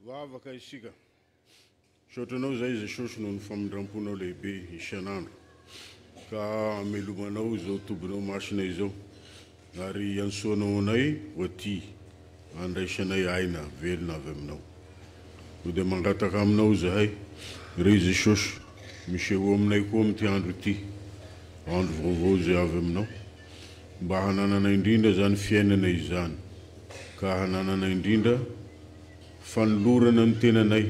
Vavaka isika. Misaotra Anao izahay Jesosy noho ny famindramponao lehibe isan'andro ka amelomanao izao tobinao masina izao ary iantsoanao anay ho aty andraisanay aina velona avy aminao. Koa dia mangataka aminao izahay ry Jesosy misehoa aminay koa amin'ity andro ity, andro vaovao izay avy aminao mba hananana indrindra izany fiainana izany ka hananana indrindra Fanolorana ny tenanay,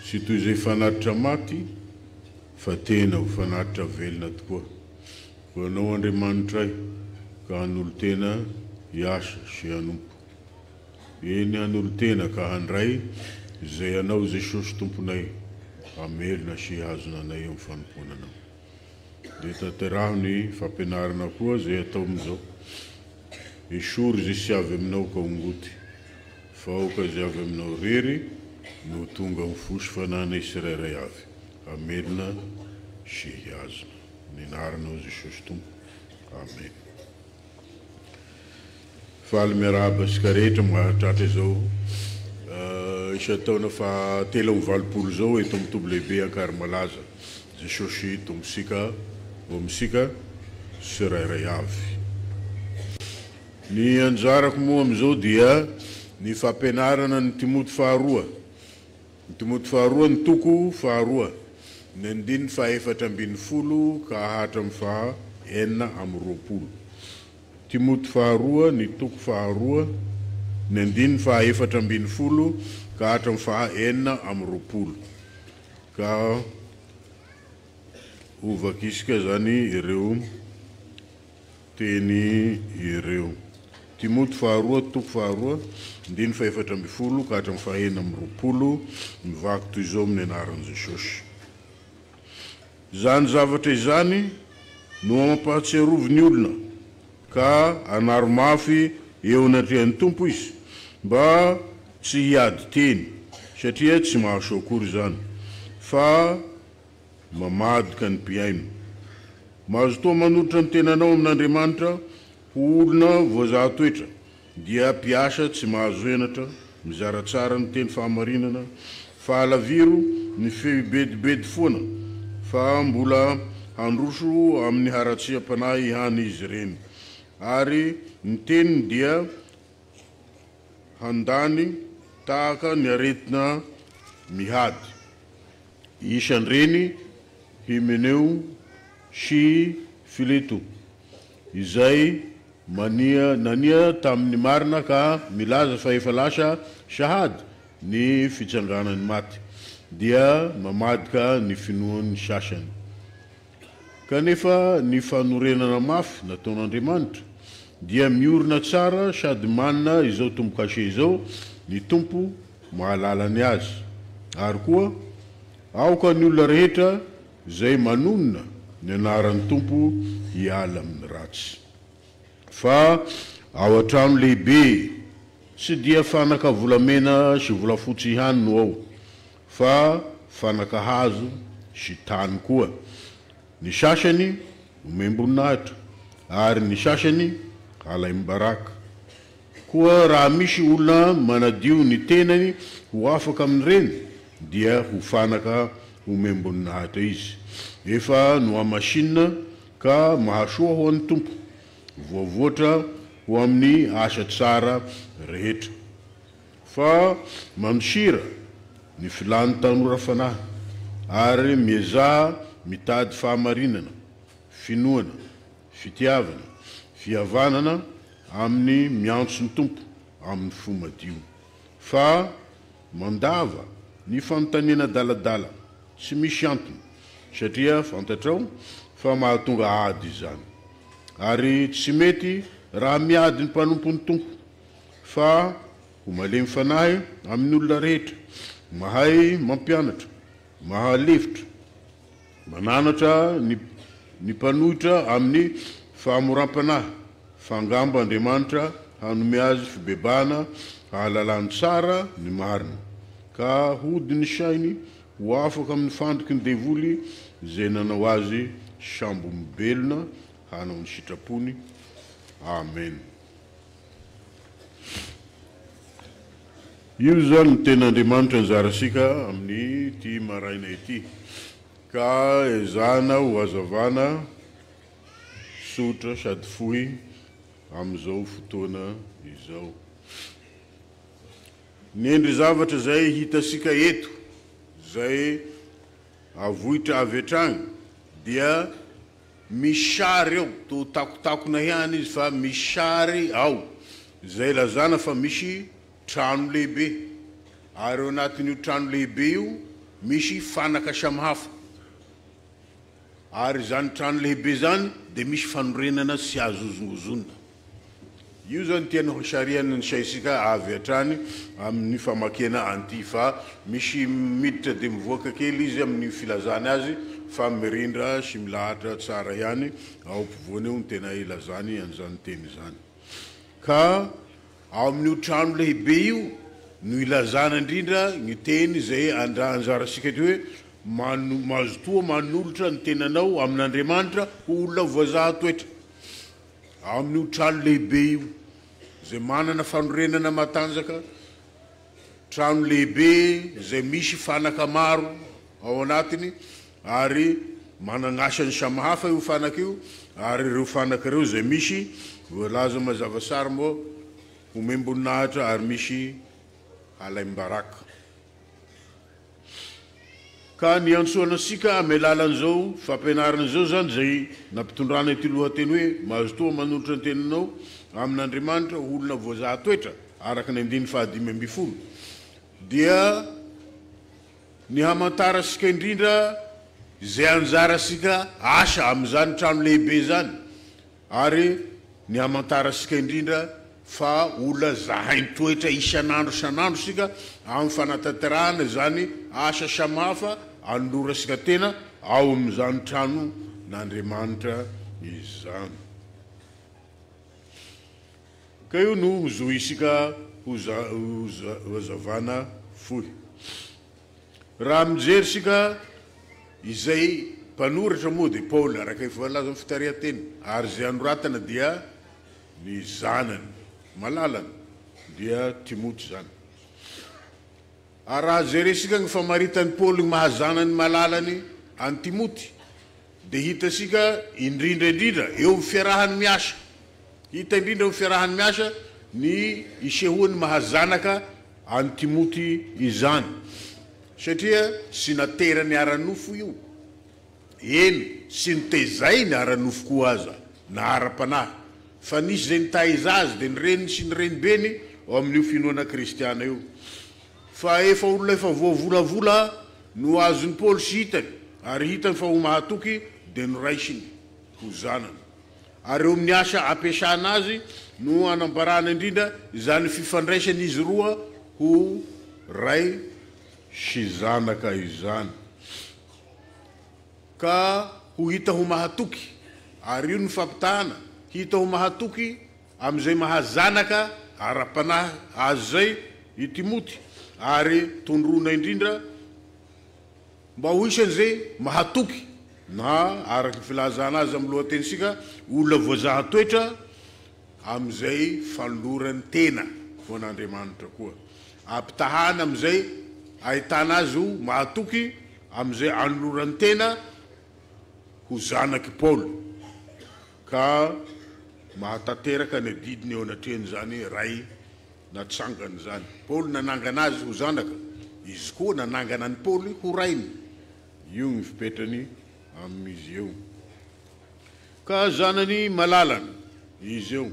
tsy toy izay fanatitra maty, fa tena ho fanatitra velona tokoa. Ho Anao Andriamanitray, ka hanolo-tena hiasa sy hanompo. Eny, hanolo-tena ka handray izay Anao Jesosy Tomponay, hamelona sy hihazona anay amin'ny fanompoana Anao. Dia tanteraho ny fampianarana koa izay atao amin'izao. Esory izay tsy avy aminao ka ongoty, fa aoka izay avy aminao irery no ho tonga amin'ny fo sy fanahinay tsirairay avy, hamelona sy hihazona. Ny anaranao Jesosy Tompo. Amen. Faly miarahaba antsika rehetra mahatratra izao isan-taona faha 83 izao eto amin'ny Toby Lehibe Ankarimalaza. Jesosy Tompontsika ho amintsika tsirairay avy. Ny anjarako moa amin'izao dia ny fampianarana ny Timoty faharoa, ny Timoty faharoa ny toko faharoa, ny andininy faha 14 ka hatramin'ny faha 26. Timoty faharoa ny toko faharoa, ny andininy faha 14 ka hatramin'ny faha 26. Ka hovakisika izany ireo teny ireo. Timoty faharoa toko faharoa, andininy faha-14 ka hatramin'ny faha-26, mivaky toy izao amin'ny anaran'i Jesosy. Izany zavatra izany no ampahatsiarovy ny olona, ka anaro mafy eo anatrehan'ny Tompo izy, mba tsy hiady teny, satria tsy mahasoa akory izany, fa mamadika ny mpihaino. Mazotoa manolotra ny tenanao amin'Andriamanitra ho olona voazaha toetra, dia mpiasa tsy mahazo henatra, mizara tsara ny teny fahamarinana, fa alaviro ny feo hibedibedy foana, fa mbola handroso amin'ny haratsiam-panahy ihany izy ireny, ary ny teniny dia handany tahaka ny aretina mihady. Isan-dreny Hymeneo sy Fileto, izay mania nania tamin'ny marina ka milaza fa efa lasa sahady ny fitsanganan'ny maty, dia mamadika ny finoan'ny sasany. Kanefa ny fanorenana mafy nataon'Andriamanitra dia miorina tsara sady manana izao tombo-kase izao, ny Tompo mahalala ny azy. Ary koa, aoka ny olona rehetra izay manonona ny anaran'ny Tompo hiala amin'ny ratsy. Fa ao an-trano lehibe tsy dia fanaka volamena sy volafotsy ihany no ao, fa fanaka hazo sy tany koa. Ny sasany omem-boninahitra, ary ny sasany alaim-baraka. Koa raha misy olona manadio ny tenany ho afaka amin'ireny, dia ho fanaka homem-boninahitra izy. Efa nohamasinina ka mahasoa ho an'ny Tompo, voavoatra ho amin'ny asa tsara rehetra. Fa mandosira ny filàn'ny tanora fanahy, ary miezaha mitady fahamarinana, finoana, fitiavana, fihavanana amin'ny miantso ny Tompo amin'ny fo madio. Fa mandava ny fanontaniana adaladala tsy misy antony, satria fantatrao fa mahatonga ady izany. Ary tsy mety raha miady ny mpanompon'ny Tompo, fa ho malemy fanahy amin'ny olona rehetra, mahay mampianatra, mahalefitra, mananatra ny ny mpanohitra amin'ny fahamoram-panahy, fa angamba Andriamanitra hanome azy fibebahana hahalalany tsara ny marina, ka hody ny sainy ho afaka amin'ny fandriky ny devoly izay nanao azy sambo mibelona hanao ny sitrapony. Amen. Io izany no tenin'Andriamanitra anjarasika amin'ity maraina ity, ka ezahana ho hazavana tsotra sady fohy amin'izao fotoana izao. Ny endri-zavatra izay hitasika eto, izay avoitra avy hatrany, dia misy sary ao, toa takotakona ihany izy fa misy sary ao, izay ilazana fa misy trano lehibe, ary ao anatin'io trano lehibe io misy fanaka samihafa, ary izany trano lehibe izany dia misy fanorenana tsy azo hozongozonina. Io izany tiany hosarihana ny saintsika avy hatrany amin'ny famakiana an'ity, fa misy miditra dia mivoaka kely izy amin'ny filazany azy, fa mirindra sy milahatra tsara ihany ao ampovoany eo no tena ilazany an'izany teny izany. Ka Ao amin'io trano lehibe io no ilazana indrindra ny teny izay anjarantsika ity hoe, Mazotoa manolotra ny tenanao amin'Andriamanitra ho olona voazaha toetra. Ao amin'io trano lehibe io, izay manana fanorenana matanjaka, trano lehibe izay misy fanaka maro ao anatiny ary manana asany samihafa io fanaka io, ary ireo fanaka ireo izay misy voalaza mazava sary moa homem-boninahitra ary misy alaim-baraka. Ka ny iantsoana antsika amin'ny alalan'izao fampianarana izao izany izay nampitondrana ity lohateny hoe Mazotoa manolotra ny tenanao amin'Andriamanitra ho olona voazaha toetra araka ny andininy faha-15 dia ny hamantarantsika indrindra izay anjarantsika asa amin'izany trano lehibe izany ary ny hamantarantsika indrindra fa olona zahain-toetra isan'andro isan'andro isika amin'ny fanatanterahana izany asa samihafa anolorantsika tena ao amin'izany tranon'Andriamanitra izany. Ka io no ho zohisika ho hazavana fohy. Raha mijery isika izay mpanoratra moa dia Paoly araka efa voalaza amin'ny fitarihan-teny, ary izay anoratana dia ny zanany malalany dia Timoty izany. Ary raha jerentsika ny famaritan'i Paoly ny maha zanany malalany an'i Timoty dia hitantsika indrindra indrindra eo amin'ny fiarahany miasa, hita indrindra eo amin'ny fiarahany miasa ny isehoan'ny maha zanaka an'i Timoty izany, satria tsy naterany ara-nofo io, eny tsy notezainy ara-nofo koa aza na ara-panahy, fa nisy izay nitaiza azy dia ny reniny sy ny renibeny ao amin'io finoana kristiana io. Fa efa olona efa voavolavola no azon'i Paoly sy hitany, ary hitany fa ho mahatoky, dia noraisiny ho zanany. Ary eo amin'ny asa ampiasana azy no anambarana indrindra izany fifandraisan'izy roa ho ray sy zanaka izany. Ka ho hita ho mahatoky, ary io no fampitahana, hita ho mahatoky amin'izay maha zanaka ara-panahy azy izay i Timoty, ary tondroina indrindra mba ho isan'izay mahatoky, na araka ny filazana azy amin'ny lohatenintsika, olona voazaha toetra amin'izay fanolorany tena ho an'Andriamanitra koa. Ampitahana amin'izay ahitana azy ho mahatoky amin'izay anolorany tena ho zanak'i Paoly. Ka mahatanteraka ny adidiny eo anatrehan'izany Ray natsangany izany. Paoly nanangana azy ho zanaka, izy koa nanangana an'i Paoly ho rainy. Io ny fipetrany amin'izy eo. Ka zanany malalany izy eo.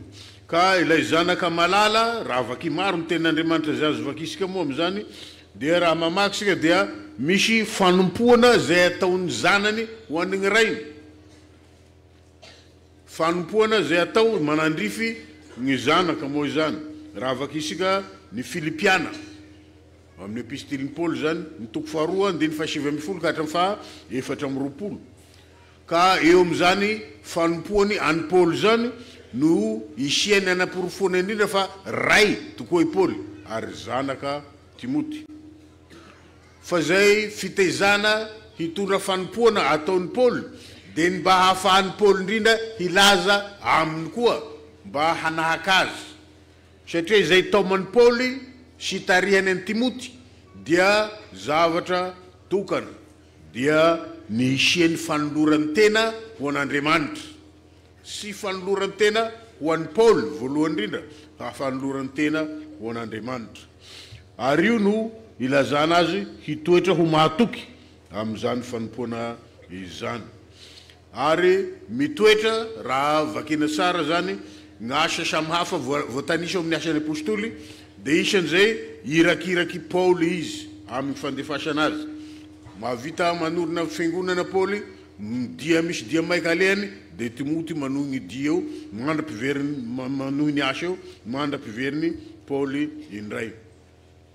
Ka ilay zanaka malala, raha vaky maro ny tenin'Andriamanitra izay azo vakisika moa amin'izany, dia raha mamaky isika dia misy fanompoana izay ataon'ny zanany ho an'ny rainy. Fanompoana izay atao manandrify ny zanaka moa izany. Raha vakisika ny Filipiana, amin'ny epistilin'i Paoly izany, ny toko faharoa andininy faha-19 ka hatramin'ny faha-24. Ka eo amin'izany fanompoany an'i Paoly izany no isiany hanaporofoana indrindra fa ray tokoa i Paoly ary zanaka Timoty. Fa izay fitaizana hitondra fanompoana ataon'i Paoly dia ny mba hahafahan'i Paoly indrindra hilaza aminy koa mba hanahaka azy. Satria izay taoman'i Paoly sy itarihany an'i Timoty dia zavatra tokana, dia ny hisian'ny fanoloran-tena ho an'Andriamanitra, sy fanoloran-tena ho an'i Paoly voalohany indrindra, fa fanoloran-tena ho an'Andriamanitra. Ary io no ilazana azy hitoetra ho mahatoky amin'izany fanompoana izany. Ary mitoetra, raha vakina tsara izany, ny asa samihafa voatanisa ao amin'ny Asan'ny Apostoly, dia isan'izay irakirak'i Paoly izy amin'ny fandefasana azy. Mahavita manorina fiangonana Paoly, dia misy dia maika alehany, dia Timoty manohy ny dia eo, mandra-piveriny, manohy ny asa eo, mandra-piverin'i Paoly indray.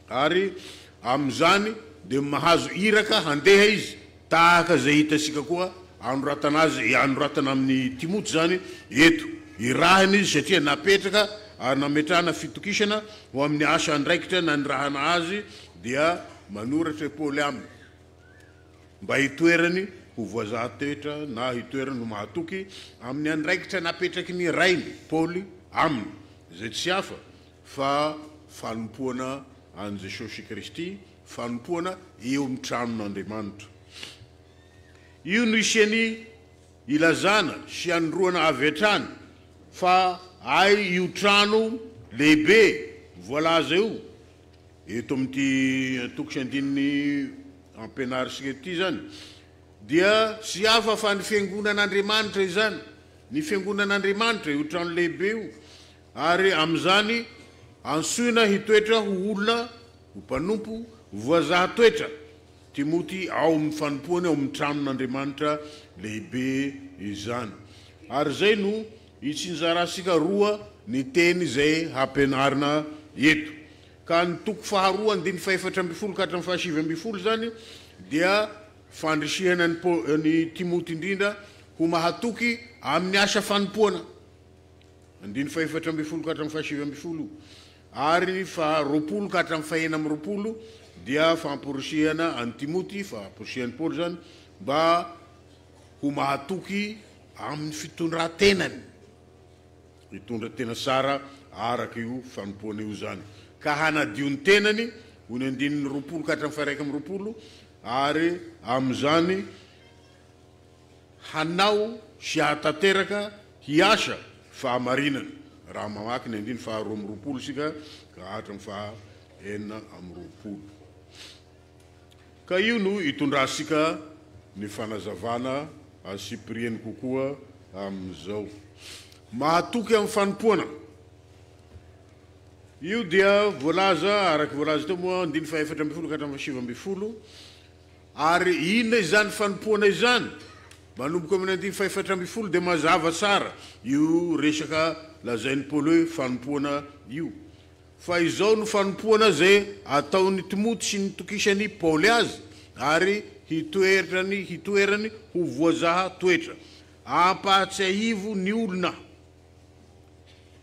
Ary amin'izany dia mahazo iraka handeha izy, tahaka izay hitantsika koa anoratana azy, anoratana amin'i Timoty izany eto. Irahina izy satria napetraka ary nametrahana fitokisana ho amin'ny asa andraikitra nanirahana azy, dia manoratra i Paoly aminy mba hitoerany ho voazaha toetra na hitoerany ho mahatoky amin'ny andraikitra napetraky ny rainy, Paoly, aminy, izay tsy hafa fa fanompoana an'i Jesosy Kristy, fanompoana eo amin'ny tranon'Andriamanitra. Io no isian'ny ilazana sy anondroana avy hatrany fa hay io trano lehibe voalaza io, eto amin'ity antoko sy andininy ampianarintsika ity izany, dia tsy hafa fa ny fiangonan'Andriamanitra izany, ny fiangonan'Andriamanitra, io trano lehibe io. Ary amin'izany, antsoina hitoetra ho olona, ho mpanompo, voazaha toetra, Timoty ao amin'ny fanompoany ao amin'ny tranon'Andriamanitra lehibe izany. Ary izay no itsinjarantsika roa ny teny izay hampianarina eto. Ka ny toko faharoa andininy fahefatra ambin'ny folo ka hatramin'ny fahasivy ambin'ny folo izany dia fandrisihana an'i Timoty indrindra ho mahatoky amin'ny asa fanompoana. Andininy fahefatra ambin'ny folo ka hatramin'ny fahasivy ambin'ny folo ary ny faharoapolo ka hatramin'ny fahenina amby roapolo dia famporisihana an'i Timoty, famporisihan'i Paoly izany, mba ho mahatoky amin'ny fitondran-tenany, hitondra tena tsara araka io fanompoana io izany, ka hanadio ny tenany, hoy ny andininy 20 ka hatramin'ny faha-21, ary amin'izany hanao sy hahatanteraka hiasa fahamarinana, raha mamaky ny andininy faha-22 isika ka hatramin'ny faha-26. Ka io no itondrantsika ny fanazavana antsipiriany kokoa amin'izao. Mahatoky amin'ny fanompoana. Io dia voalaza, araka voalaza teo moa, andininy faha-14 ka hatramin'ny faha-19, Ary inona izany fanompoana izany? Manomboka amin'ny andininy faha-14 dia mazava tsara io resaka lazain'i Paoly hoe fanompoana io. Fa izao no fanompoana izay ataon'i Timoty sy nitokisan'i Paoly azy, ary hitoerany hitoerany ho voazaha toetra. Ampahatsiahivo ny olona,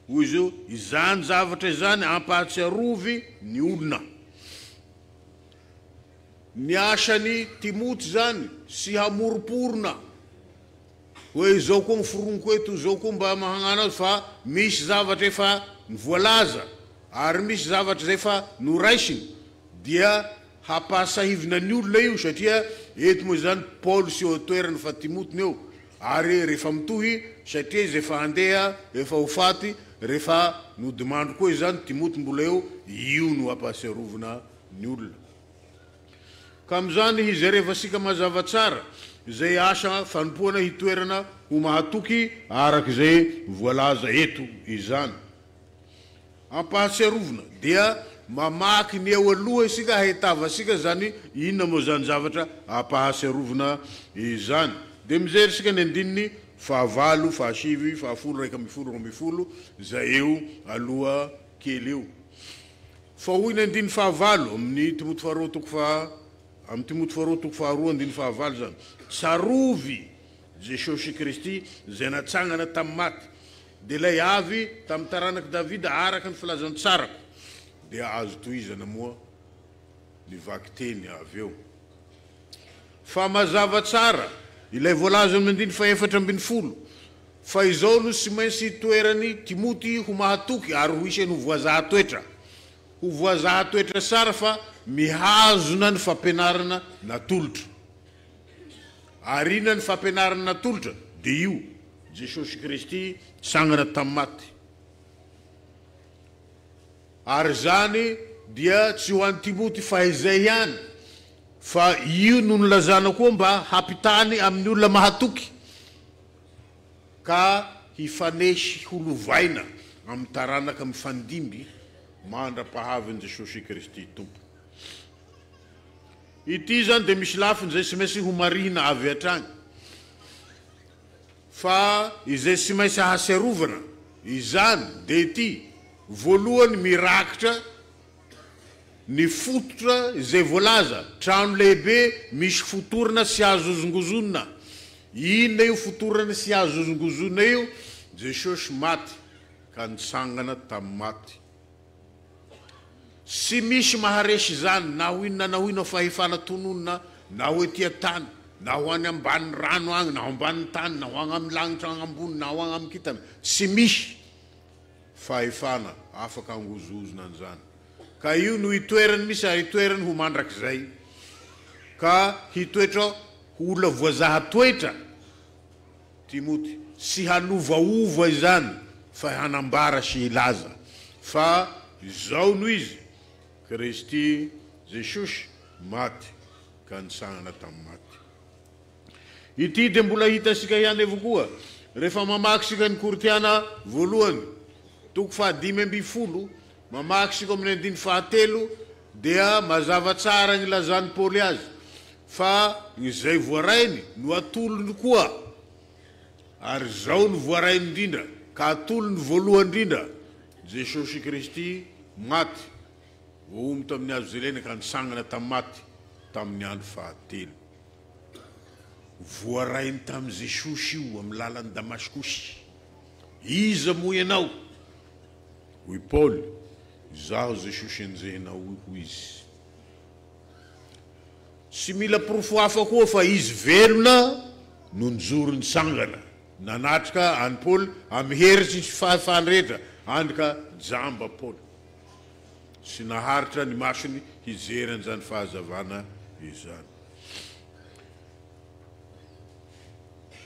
hoy izy io, izany zavatra izany ampahatsiarovy ny olona. Ny asan'i Timoty izany sy hamoromporona hoe izao koa ny foroniko eto, izao koa mba mahagnano azy fa misy zavatra efa voalaza ary misy zavatra izay efa noraisiny dia hampahasahivina ny olona io satria eto moa izany Paoly tsy eo an-toerana fa Timoty no eo ary rehefa mitohy satria izy efa handeha efa ho faty rehefa nodimandry koa izany Timoty mbola eo io no hampahatsiarovina ny olona. Ka amin'izany hizerevantsika mazava tsara izay asa fanompoana hitoerana ho mahatoky araka izay voalaza eto izany. Ampahatsiarovina dia mamaky ny eo aloha isika hahitavantsika izany inona moa izany zavatra ampahatsiarovina izany. Dia mijery isika ny andininy fahavalo, fahasivy, fahafolo, 11, 12 izay eo aloha kely eo. Fa hoy ny andininy fahavalo amin'ny Timoty faharoa toko faha amin'ny Timoty faharoa toko faharoa andininy fahavalo izany, Tsarovy Jesosy Kristy izay natsangana tamin'ny maty, dia ilay avy tamin'ny taranak'i Davida araka ny filazantsarako. Dia azo tohizana moa ny vakiteny avy eo. Fa mazava tsara ilay voalaza amin'ny andininy faha-14, fa izao no tsy maintsy hitoeran'i Timoty ho mahatoky ary ho isan'ny ho voazaha toetra. Ho voazaha toetra tsara fa mihazona ny fampianarana natolotra. Ary inona ny fampianarana natolotra? Dia io, Jesosy Kristy nitsangana tamin'ny maty. Ary izany dia tsy ho an'i Timoty fahizay ihany, fa io no nilazana koa mba hampitany amin'ny olona mahatoky, ka hifanesy ho lovaina amin'ny taranaka mifandimby mandra-pahavin'i Jesosy Kristy Tompo. Ity izany dia misy lafiny izay tsy maintsy homarihina avy hatrany. Fa izay tsy maintsy ahatsiarovana izany dia ity, voalohany mirakitra ny fototra izay voalaza, trano lehibe misy fotorana tsy azo hozongozonina. Inona io fotorana tsy azo hozongozonina io? Jesosy maty ka nitsangana tamin'ny maty. Tsy misy maharesy izany na ho inona na ho inona fahefana tononina na ho ety an-tany na ho any ambanin'ny rano agny na ho ambanin'ny tany na ho agny amin'ny lanitra agny ambony na ho agny amin'ny kintana. Tsy misy fahefana afaka hangozohozona an'izany. Ka io no itoerany misy ary itoerany ho mandrakizay. Ka hitoetra ho olona voazaha toetra. Timoty, tsy hanovaova izany fa hanambara sy hilaza fa izao no izy, Kristy Jesosy maty ka nitsangana tamin'ny maty. Ity dia mbola hitantsika ihany avy koa rehefa mamaky isika ny Korintiana voalohany toko faha-15, mamaky isika amin'ny andiny fahatelo dia mazava tsara ny ilazan'i Paoly azy fa izay voarainy no atolony koa, ary izao no voarainy indrindra ka atolony voalohany indrindra, Jesosy Kristy maty, voahombo tamin'ny hazo jelena ka nitsangana tamin'ny maty tamin'ny andro fahatelo. Voarainy tamin'i Jesosy io amin'ny lalan'i Damaskosy. Iza moa ianao? Hoy Paoly, Izaho Jesosy enjehinao io, hoy izy. Tsy mila porofo hafa koa fa izy velona no nijoro nitsangana nanatrika an'i Paoly amin'ny hery sy fahefany rehetra, hany ka jamba Paoly. Tsy naharitra ny masony hijery an'izany fahazavana izany.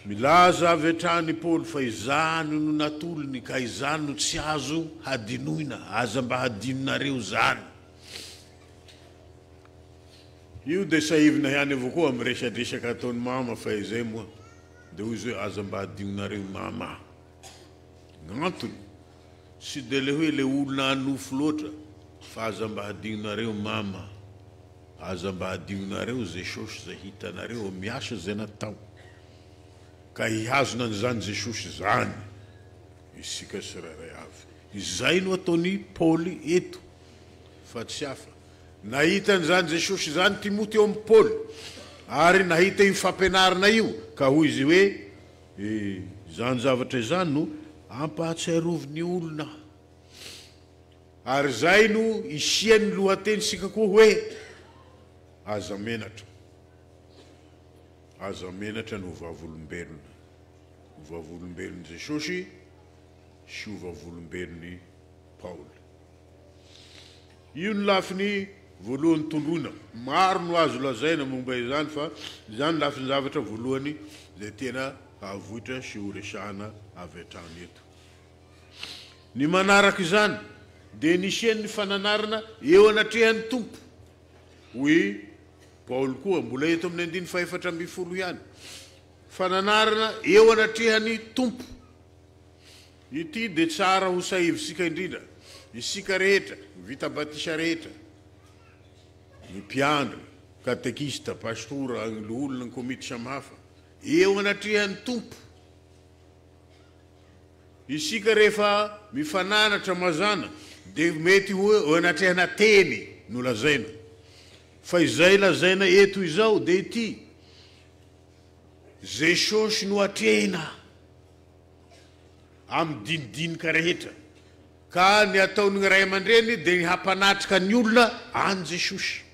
Milaza avy hatrany i Paoly fa izany no natolony ka izany no tsy azo hadinoina, aza mba hadinonareo izany. Io dia sahivina ihany avao koa amin'ny resadresaka ataon'i mama fa izay moa dia hoy izy hoe aza mba hadinonareo i mama. Gn'antony, tsy dia le hoe le olona hanofy loatra fa aza mba hadinonareo mama. Aza mba adinonareo Jesosy izay hitanareo miasa izay natao ka hihazona an'izany Jesosy izany isika tsirairay avy. Izay no ataon'i Paoly eto fa tsy hafa. Nahita an'izany Jesosy izany Timoty eo amin'i Paoly ary nahita io fampianarana io ka hoy izy hoe, Izany zavatra izany no ampahatsiarovy ny olona. Ary izay no isian'ny lohatenintsika koa hoe, Aza menatra. Aza menatra ny ho vavolombelona. Ho vavolombelon'i Jesosy sy ho vavolombelon'i Paoly. Io ny lafiny voalohany tondroina. Maro no azo lazaina momba izany fa izany lafin-javatra voalohany izay tena havoitra sy horesahana avy hatrany eto. Ny manaraka izany dia nisian'ny fananarana eo anatrehan'ny Tompo. Hoy Paoly koa, mbola eto amin'ny andininy faha-14 ihany, Fananarana eo anatrehan'ny Tompo. Ity dia tsara ho sahivintsika indrindra, isika rehetra, ny vita batisa rehetra, ny mpiandry, katekista, pastora, ny loholona, ny komity samihafa, eo anatrehan'ny Tompo. Isika rehefa mifananatra mazàna dia mety ho eo anatrehana teny no lazaina. Fa izay lazaina eto izao dia ity, Jesosy no atrehina amin'ny dinidinika rehetra. Ka ny ataon'ny ray aman-dreny dia ny hampanatrika ny olona an'i Jesosy.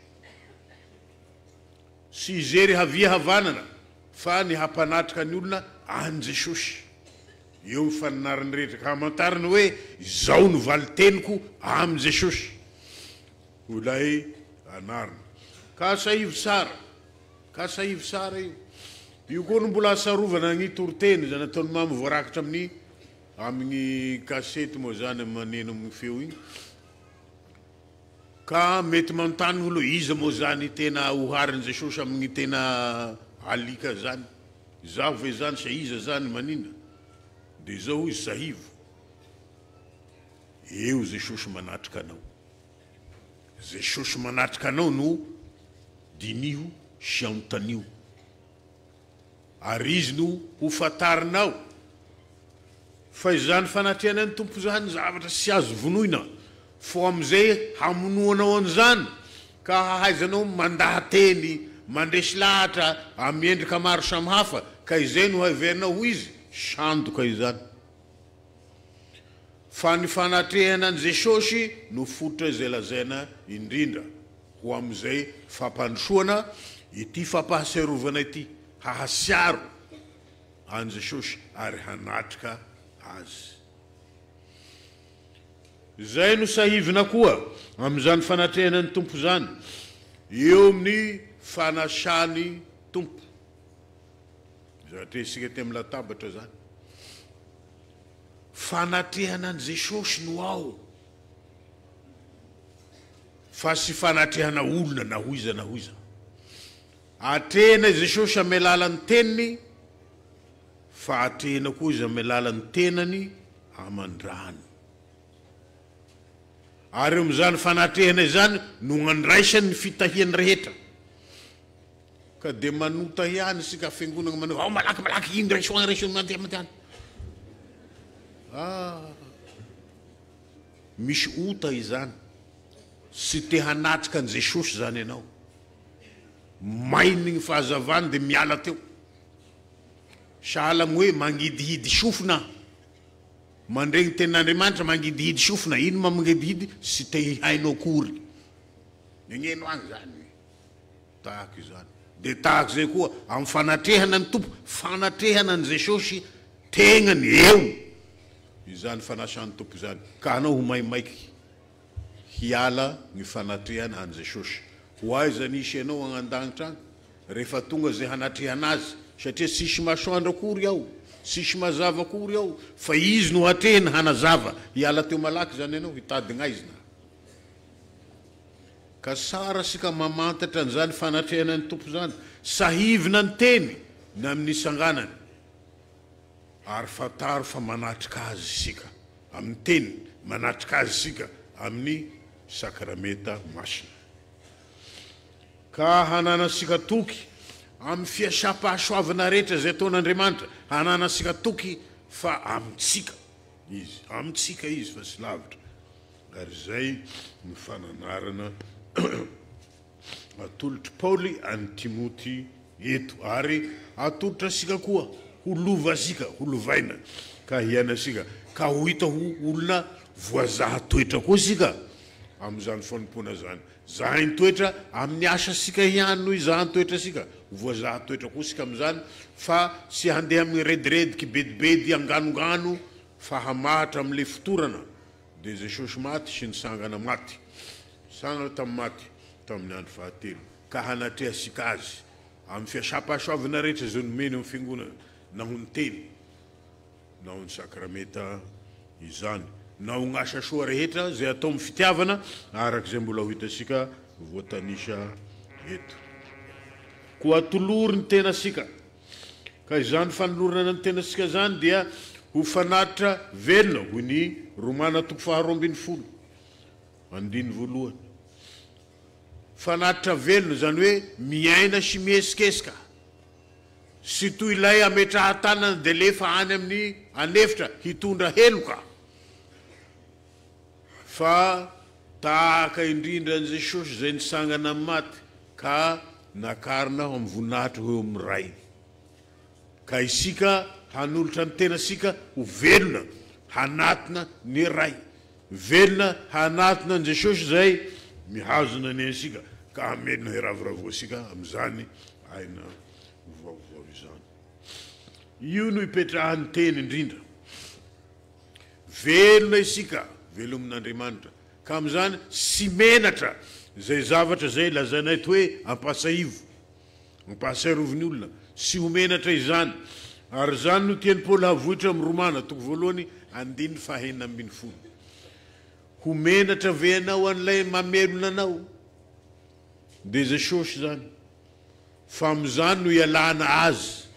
Tsy hijery havia havanana fa ny hampanatrika ny olona an'i Jesosy eo ny fananarany rehetra ka hamantarany hoe izao no valin-teniko amin'i Jesosy. Ho ilay anarina. Ka asahivo tsara. Ka asahivo tsara io. Io koa no mbola asarovana ny toriteny izay nataon'i Mamy voarakitra amin'ny amin'ny kasety moa izany maneno amin'ny feo iny. Ka mety manontany ny olo hoe iza moa izany tena oharin'i Jesosy amin'ny tena alika izany? Izaho ve izany sa iza izany maninona? Dia izao hoy izy, Sahivo, eo Jesosy manatrika anao. Jesosy manatrika anao no diniho sy anontanio. Ary Izy no ho fantarinao fa izany fanatrehana ny Tompo izany zavatra tsy azo vonoina, fo amin'izay hamonoanao an'izany ka hahaizanao mandaha-teny, mandresy lahatra amin'ny endrika maro samihafa, ka izay no heverinao ho izy, sandoka izany. Fa ny fanatrehana an'i Jesosy no fototra izay lazaina indrindra ho amin'izay fampandrosoana ity fampahatsiarovana ity, hahasiaro an'i Jesosy ary hanatrika Azy. Izay no sahivina koa amin'izany fanatrehana ny Tompo izany eo amin'ny fanasan'ny Tompo. Izay atrehintsika ety amin'ny latabatra izany. Fanatrehana an'i Jesosy no ao fa tsy fanatrehana olona na ho iza na ho iza. Atrehina i Jesosy amin'ny alalan'ny teniny fa atrehina koa izy amin'ny alalan'ny tenany aman-drany. Ary eo amin'izany fanatrehana izany no andraisany ny fitahiany rehetra. Ka dia manota ihany isika fiangonana manao ao malaky malaky iny raiso any raiso mandeha mandeha any. Ah, misy ota izany. Tsy te hanatrika an'i Jesosy izany ianao. Mainy ny fahazavany dia miala teo. Sahala amin'ny hoe mangidihidy sofina. Mandre ny tenin'Andriamanitra mangidihidy sofina. Ino ma mangidihidy? Tsy te hihaino akory. Neneno any izany. Tahaka izany. Dia tahaka izay koa, amin'ny fanatrehana ny Tompo, fanatrehana an'i Jesosy tegnany eo izany fanasan'ny Tompo izany, ka hanao ho maimaiky hiala ny fanatrehana an'i Jesosy. Ho aiza ny hisy anao agny an-danitra agny, rehefa tonga izay hanatrehana Azy, satria tsisy masoandro akory ao, tsisy mazava akory ao, fa Izy no hatrehina hanazava. Hiala teo malaky izany ianao, hitady gnaizina. Ka tsara isika mamantatra an'izany fanatrehana ny Tompo izany, sahivina ny teny ny amin'ny nisanganany, ary fantaro fa manatrika Azy isika amin'ny teniny, manatrika Azy isika amin'ny sakramenta masina. Ka hananantsika toky amin'ny fiasam-pahasoavana rehetra izay ataon'Andriamanitra, hananantsika toky fa amintsika Izy, amintsika Izy fa tsy lavitra. Ary izay no fananarana atolotr'i Paoly an'i Timoty eto, ary atolotra antsika koa, ho lovantsika, ho lovaina, ka hiainantsika, ka ho hita ho olona voazaha toetra koa isika amin'izany fanompoana izany. Zahain-toetra amin'ny asantsika ihany no izahan-toetra antsika, ho voazaha toetra koa isika amin'izany, fa tsy handeha amin'ny rediredy, kibedibedy, anganongano, fa hamahatra amin'ilay fotorana. Dia Jesosy maty sy nitsangana maty, nitsangana tamin'ny maty tamin'ny andro fahatelo, ka hanatrehantsika Azy amin'ny fiasam-pahasoavana rehetra izay nomeny amin'ny Fiangonana, na ho ny Teny, na ho ny Sakramenta izany, na ho ny asa soa rehetra izay atao amin'ny fitiavana, araka izay mbola ho hitantsika voatanisa eto. Koa atolory ny tenantsika. Ka izany fanolorana ny tenantsika izany dia ho fanatitra velona, hoy ny Romana toko faharoa ambin'ny folo, andininy voalohany. Fanatitra velona, izany hoe miaina sy mihesikesika, sy toy ilay ametrahan-tanana dia lefa any amin'ny an'efitra hitondra heloka, fa tahaka indrindra an'i Jesosy izay nitsangana amin'ny maty ka nakarina ho amin'ny voninahitra ho eo amin'ny Ray. Ka isika hanolotra ny tenantsika ho velona hanatona ny Ray, velona hanatona an'i Jesosy izay mihazona ny aintsika ka hamelona hiravoravoantsika amin'izany aina vaovao izany. Io no ipetrahan'ny teny indrindra. Velona isika, velomin'Andriamanitra, ka amin'izany tsy menatra. Izay zavatra izay lazainay eto hoe ampahasahivo, ampahatsiarovy ny olona, sy ho menatra izany. Ary izany no tian'i Paoly havoitra amin'ny Romana, toko voalohany, andininy fahenina ambinifolo. Ho menatra ve ianao an'ilay mamelona anao? Dia Jesosy izany. Fa amin'izany no ialana azy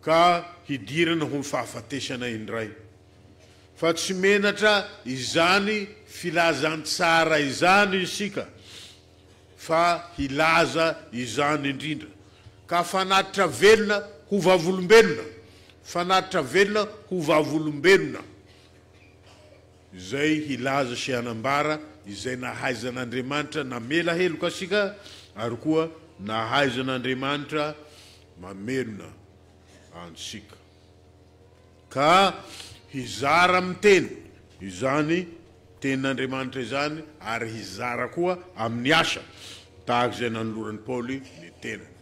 ka hidirana ho amin'ny fahafatesana indray. Fa tsy menatra izany filazantsara izany isika fa hilaza izany indrindra. Ka fanatitra velona ho vavolombelona, fanatitra velona ho vavolombelona. Izay hilaza sy hanambara izay nahaizan'Andriamanitra namela heloka antsika ary koa nahaizan'Andriamanitra mamelona antsika. Ka hizara amin'ny teny izany tenin'Andriamanitra izany ary hizara koa amin'ny asa tahaka izay nanoloran'i Paoly ny tenany.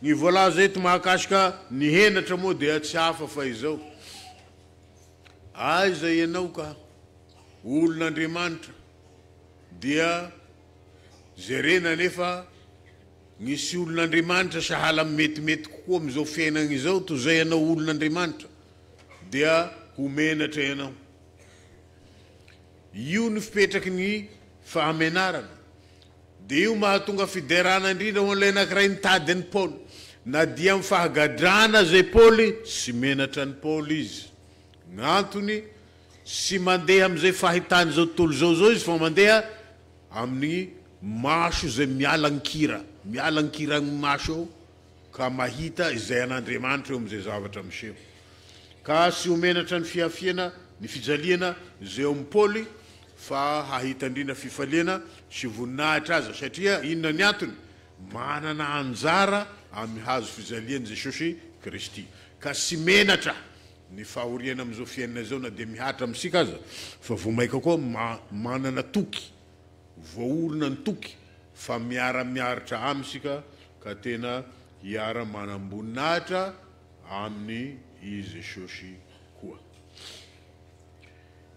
Ny voalaza eto mahakasika ny henatra moa dia tsy hafa fa izao. Aiza ianao ka olon'Andriamanitra dia jerena anefa misy olon'Andriamanitra sahala amin'ny metimety kokoa amin'izao fiainana izao toy izay ianao olon'Andriamanitra dia ho menatra ianao. Io no fipetraky ny fahamenarana. Dia io mahatonga fiderana indrindra ho an'ilay anankiray nitady an'i Paoly. Na dia amin'ny fahagadrana aza i Paoly, tsy menatra an'i Paoly izy. Ny antony, tsy mandeha amin'izay fahitan'izao tontolo izao izao izy fa mandeha amin'ny maso izay miala an-kira, miala an-kira ny maso eo ka mahita izay an'Andriamanitra eo amin'izay zavatra miseho. Ka tsy ho menatra ny fihafiana, ny fijaliana izay eo amin'i Paoly fa hahita indrindra fifaliana sy voninahitra aza, satria inona ny antony? Manana anjara amin'ny hazo fijalian'i Jesosy Kristy. Ka tsy menatra ny fahoriana amin'izao fiainana izao na dia mihatra amintsika aza, fa vao mainka koa manana toky, voaorina ny toky fa miara-miaritra aminy isika ka tena hiara-manam-boninahitra aminy i Jesosy koa.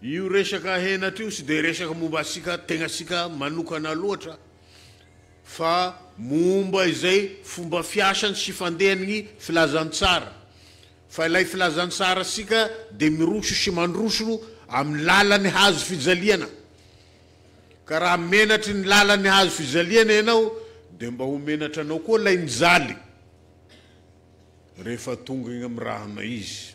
Io resaka henatra io tsy dia resaka momba antsika tegnantsika manokana loatra fa momba izay fomba fiasany sy fandehany filazantsara. Fa ilay filazantsarantsika dia miroso sy mandroso amin'ny lalan'ny hazo fijaliana. Ka raha menatry ny lalan'ny hazo fijaliana ianao dia mba ho menatra anao koa ilay nijaly rehefa tonga eny amin'ny rahona izy.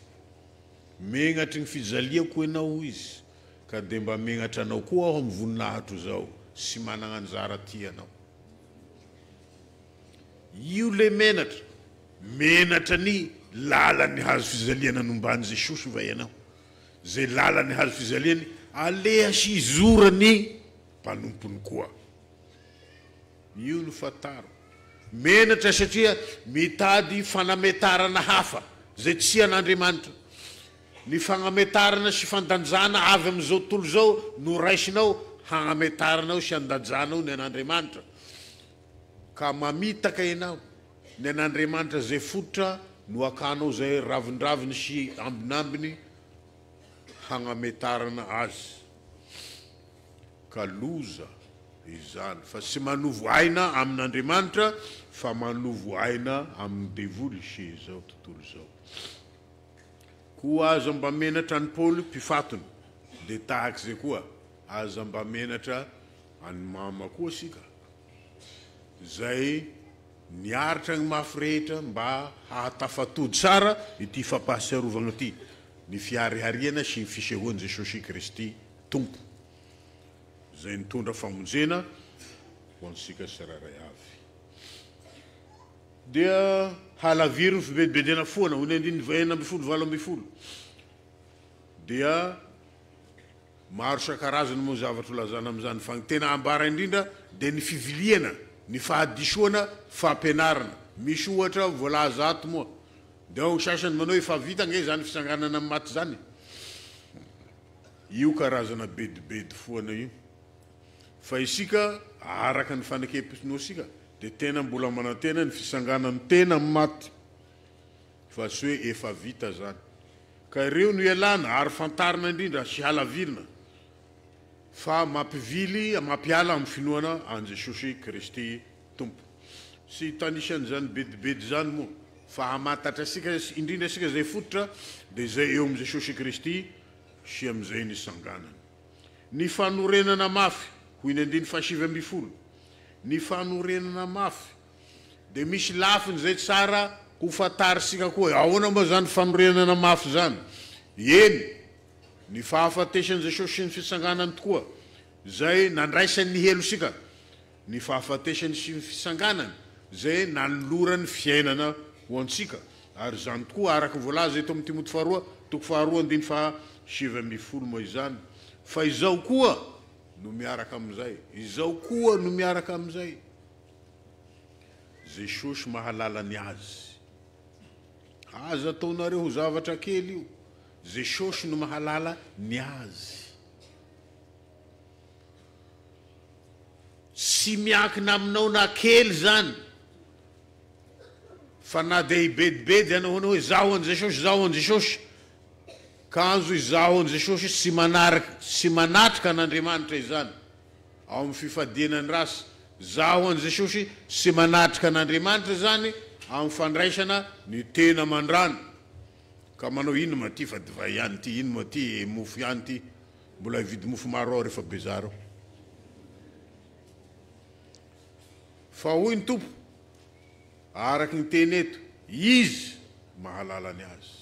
Megnatry ny fijaliako ianao hoy izy ka dia mba megnatra anao koa aho amin'ny voninahitro izao sy managna anjara aty anao. Io le menatra. Menatra ny lalan'ny hazo fijaliana nomban'i Jesosy va ianao? Izay lalan'ny hazo fijaliany aleha sy izoran'ny mpanompony koa. Io no fantaro. Menatra satria mitady fanametarana hafa izay tsy an'Andriamanitra. Ny fagnametarana sy fandanjana avy amin'izao tontolo izao no raisinao hagnametaranao sy handanjanao ny an'Andriamanitra. Ka mamitaka ianao. Ny an'Andriamanitra izay fototra no akanao izay ravindraviny sy ambinambiny hagnametarana azy. Ka loza izany fa tsy manovo aina amin'Andriamanitra fa manovo aina amin'ny devoly sy izao tontolo izao. Koa aza mba menatra an'i Paoly mpifatony, dia tahak'izay koa aza mba menatra an'i Mama koa isika izay niaritra ny mafy rehetra mba hahatafatody tsara ity fampahatsiarovana ity ny fiharihariana sy ny fisehoan'i Jesosy Kristy Tompo, izay nitondra famonjena ho antsika tsirairay avy. Dia halaviro ny fibedibedena foana, hoy ny andininy 16, 18. Dia maro isan-karazany moa ny zavatra holazana amin'izany, fa ny tena ambara indrindra dia ny fiviliana, ny fahadisoana fampianarana. Misy ohatra voalaza ato moa, dia ao ny sasany manao hoe efa vita ange izany fitsanganana amin'ny maty izany. Io karazana bedibedy foana io. Fa isika, araka ny fanekem-pinoantsika, dia tena mbola manantena ny fitsanganan'ny tena amin'ny maty, fa tsy hoe efa vita izany. Ka ireo no ialana ary fantarina indrindra sy halavirina. Fa mampivily, mampiala amin'ny finoana an'i Jesosy Kristy Tompo. Tsy hitanisa an'izany bedibedy izany moa, fa hamantatra antsika, indrindra isika izay fototra, dia izay eo amin'i Jesosy Kristy sy amin'izay nisanganany. Ny fanorenana mafy, hoy ny andininy fahasivy ambin'ny folo, ny fanorenana mafy, dia misy lafiny izay tsara ho fantarintsika koa. Ahoana moa izany fanorenana mafy izany? Eny, ny fahafatesan'i Jesosy sy ny fitsanganany tokoa, izay nandraisany ny helosika, ny fahafatesany sy ny fitsanganany, izay nanolorany fiainana ho antsika, ary izany tokoa araka ny voalaza eto amin'ny Timoty faharoa, toko faharoa andininy faha-19 moa izany, fa izao koa no miaraka amin'izay, izao koa no miaraka amin'izay, Jesosy mahalala ny azy. Aza ataonareo ho zavatra kely io. Jesosy no mahalala ny azy. Tsy miankina aminao na kely izany. Fa na dia hibedibedy ianao hanao hoe izaho an'i Jesosy, izaho an'i Jesosy, kanjo izaho an'i Jesosy tsy manaraka, tsy manatrika an'Andriamanitra izany. Ao amin'ny fifadiana ny ratsy, izaho an'i Jesosy tsy manatrika an'Andriamanitra izany amin'ny fandraisana ny tena aman-drano. Ka manao ino ma ty fa divay ihany ty, ino ma ty mofo ihany ty, mbola hividy mofo maro aho rehefa bezary ao. Fa hoy ny Tompo, araka ny teny eto, Izy mahalala ny azy.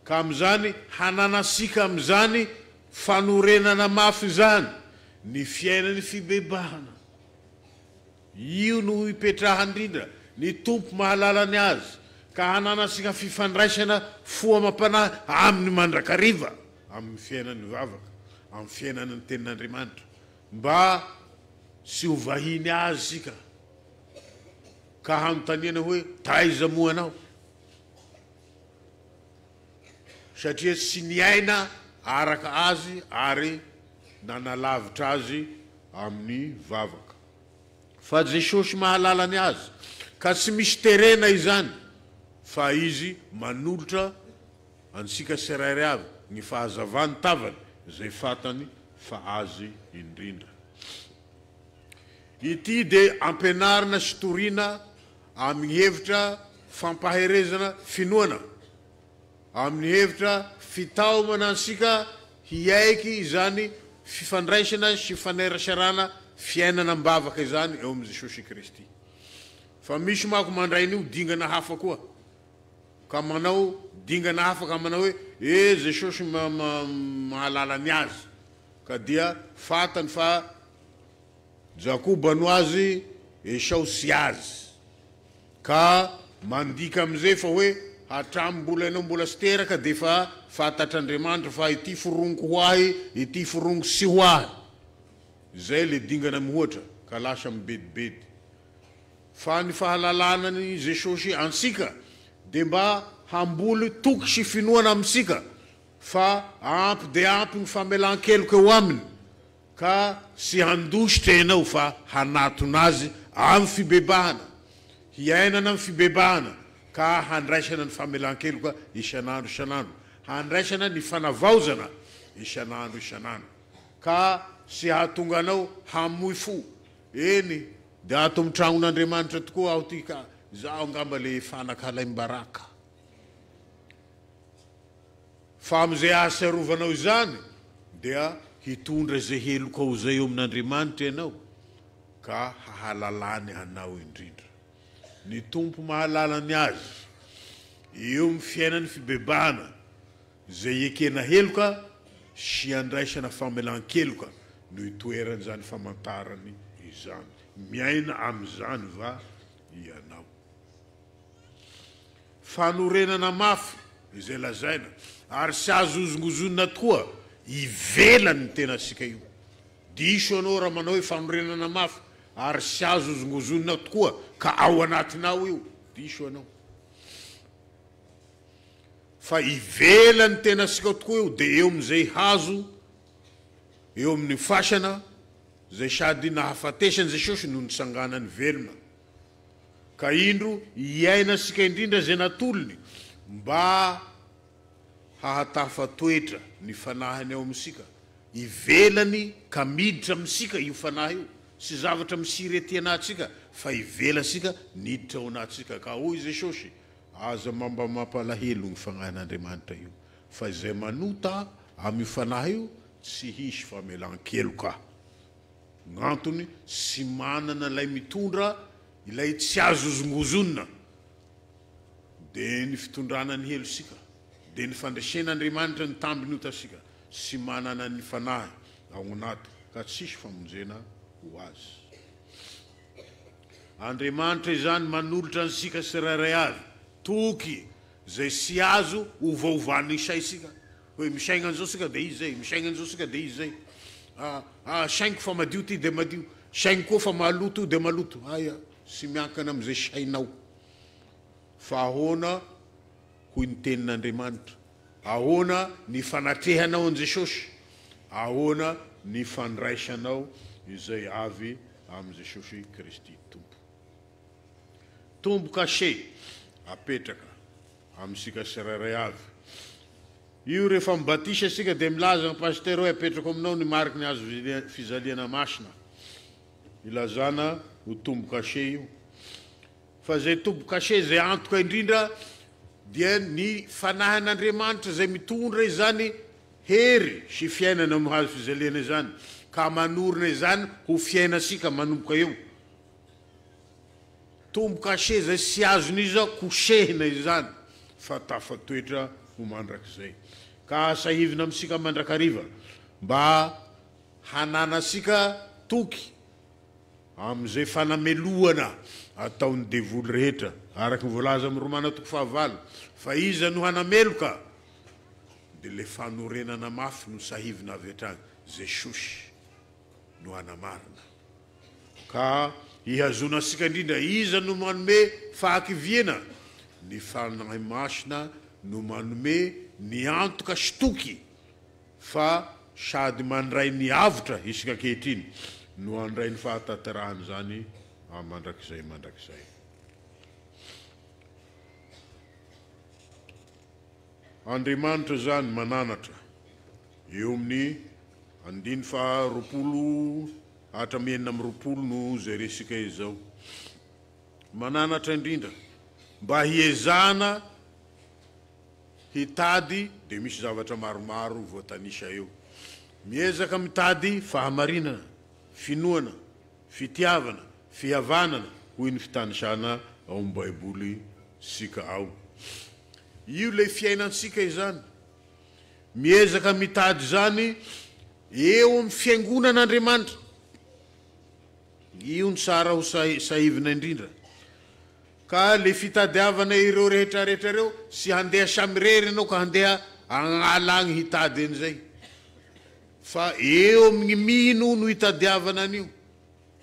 Ka amin'izany hananasika amin'izany fanorenana mafy izany ny fiainan'ny fibebahana. Io no ipetrahany indrindra, ny Tompo mahalala ny azy, ka hananantsika fifandraisana fo amam-panahy Aminy mandrakariva amin'ny fiainan'ny vavaka, amin'ny fiainana ny Tenin'Andriamanitra, mba tsy ho vahiny Azy isika, ka hanontaniana hoe, Taiza moa Ianao? Satria tsy niaina araka Azy ary nanalavitra Azy amin'ny vavaka. Fa Jesosy mahalala ny azy, ka tsy misy terena izany, fa Izy manolotra antsika tsirairay avy ny fahazavan'ny tavany izay fantany fa azy indrindra. Ity dia ampianarina sy torina amin'ny hevitra fampaherezana finoana. Amin'ny hevitra fitaomana antsika hiaiky izany fifandraisana sy fifaneraserana fiainana am-bavaka izany eo amin'i Jesosy Kristy. Fa misy manko mandray an'io dingana hafa koa, ka manao dingana hafa ka manao hoe, eh Jesosy mahalala ny azy, ka dia fantany fa Jakoba no azy, Esao tsy azy. Ka mandika amin'izay fa hoe hatramin'ny mbola ianao mbola tsy teraka dia efa fantatr'Andriamanitra fa ity foroniko ho ahy, ity foroniko tsy ho ahy. Izay ilay dingana mihoatra ka lasa mibedibedy. Fa ny fahalalana an'i Jesosy antsika dia mba hamboly toky sy finoana amintsika fa ampy dia ampy ny famelan-keloka eo aminy. Ka tsy handositra ianao fa hanatona Azy amin'ny fibebahana, hiainana amin'ny fibebahana, ka handraisana ny famelan-keloka isan'andro isan'andro, handraisana ny fanavaozana isan'andro isan'andro, ka tsy hahatonga anao hamoy fo. Eny, dia ato amin'ny tranon'Andriamanitra tokoa aho ity ka izaho angamba ilay fanaka alaim-baraka. Fa amin'izay ahatsiarovanao izany, dia hitondra izay helokao izay eo amin'Andriamanitra ianao, ka hahalalany anao indrindra. Ny Tompo mahalala ny azy. Eo amin'ny fiainan'ny fibebahana, izay ekena heloka sy andraisana famelan-keloka no itoeran'izany famantarany izany. Miaina amin'izany va ianao? Fanorenana mafy izay lazaina ary tsy azo hozongozonina tokoa ivelan'ny tenantsika io. Diso ianao raha manao hoe fanorenana mafy ary tsy azo hozongozonina tokoa ka ao anatinao io. Diso ianao. Fa ivelan'ny tenantsika tokoa io dia eo amin'izay hazo eo amin'ny fasana izay sady nahafatesan'i Jesosy no nitsanganany velona. Ka indro hiainantsika indrindra izay natolony mba hahatafatoetra ny fanahiny ao amintsika. Ivelany ka miditra amintsika io Fanahy io, tsy zavatra misiry ety anatintsika fa ivelantsika niditra ao anatintsika. Ka hoy Jesosy, Aza mba mampalahelo ny Fagnahin'Andriamanitra io, fa izay manota amin'io Fanahy io tsy hisy famelan-keloka. Gn'antony, tsy manana ilay mitondra ilay tsy azo hozongozonina, dia ny fitondrana ny helosika, dia ny fandresen'Andriamanitra ny tambin'ny otasika, tsy manana ny Fanahy ao anaty, ka tsisy famonjena ho azy. Andriamanitra izany manolotra antsika tsirairay avy toky izay tsy azo ovaovan'ny saintsika, hoe misaigna an'izao tsika dia izy izay, misaigna an'izao tsika dia izy izay, ah, ah, sainiko fa madio ity dia madio, sainiko koa fa maloto io dia maloto, aia, tsy miankina amin'izay sainao, fa ahoana hoy ny tenin'Andriamanitra, ahoana ny fanatrehanao an'i Jesosy, ahoana ny fandraisanao izay avy amin'i Jesosy Kristy Tompo. Tombo-kase apetraka amintsika tsirairay avy. Io rehefa mibatisa isika dia milaza ny pasitera hoe apetrako aminao ny mariky ny hazo fijaliana masina. Ilazana ho tombo-kase io. Fa izay tombo-kase izay antoka indrindra dia ny Fanahin'Andriamanitra izay mitondra izany hery sy fiainana amin'ny hazo fijaliana izany ka manorina izany ho fiainantsika manomboka eo. Tombo-kase izay tsy azon'iza kosehina izany fa tafatoetra ho mandrakizay. Ka asahivina amintsika mandrakariva mba hananantsika toky amin'izay fanamelohana ataon'ny devoly rehetra, araka ny voalaza amin'ny Romana toko fahavalo, fa iza no hanameloka? Dia ilay fanorenana mafy no sahivina avy hatrany, Jesosy no hanamarina. Ka hihazona antsika indrindra, iza no manome fahakiviana? Ny Fanahy Masina no manome ny antoka sy toky fa sady mandray ny avotra isika ankehitriny no handray ny fahatanterahan'izany mandrakizay mandrakizay. Andriamanitra izany mananatra eo amin'ny andiny faha 20 hatramin'ny 26 no jerentsika izao. Mananatra indrindra mba hiezahana hitady dia misy zavatra maromaro voatanisa eo. Miezaka mitady fahamarinana, finoana, fitiavana, fihavanana, hoy ny fitanisana ao amin'ny Baiboly sika ao. Io ilay fiainantsika izany. Miezaka mitady izany eo amin'ny fiangonan'Andriamanitra. Io no tsara ho sahivina indrindra. Ka le fitadiavana ireo rehetra rehetra ireo, tsy handeha samirery ianao ka handeha agn'ala agny hitady an'izay. Fa eo amin'ny mino no itadiavana an'io.